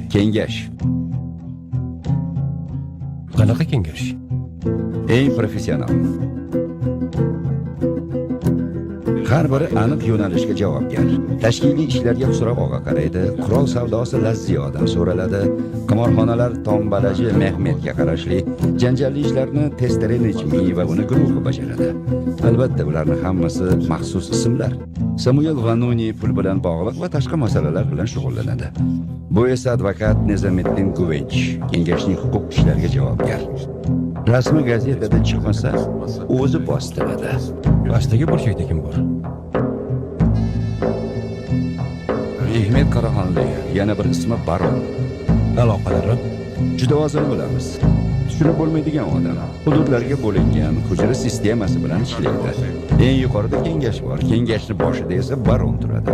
Kengash. Qanaqa kengash? Eng professional. Har biri aniq yo'nalishga javobgar. Tashkiliy ishlarga Xusrav og'a qaraydi, qurol savdosi Lazziyodan so'raladi, qimorxonalar tombalaji Mehmetga qarashli, janjalli ishlarni Testere Nejmi va uni guruhi bajaradi. Albatta, ularni hammasi maxsus ismlar. Samuel Vanuni pul bilan bog'liq va tashqi masalalar bilan shug'ullanadi. Bu esa advokat Nizomiddin Guvench, kengashning huquq ishlariga javobgar. Rasmi gazetada chiqmasa, o'zi bostiradi. Pastdagi burchakda kim bor? Mehmet Qaraxonli, yana bir ismi Baron. Aloqalari? Juda ozini bilamiz. Tushunib bo'lmaydigan odam. Hududlarga bo'lingan hujra sistemasi bilan ishlaydi. Eng yuqorida kengash bor. Kengashni boshida esa baron turadi.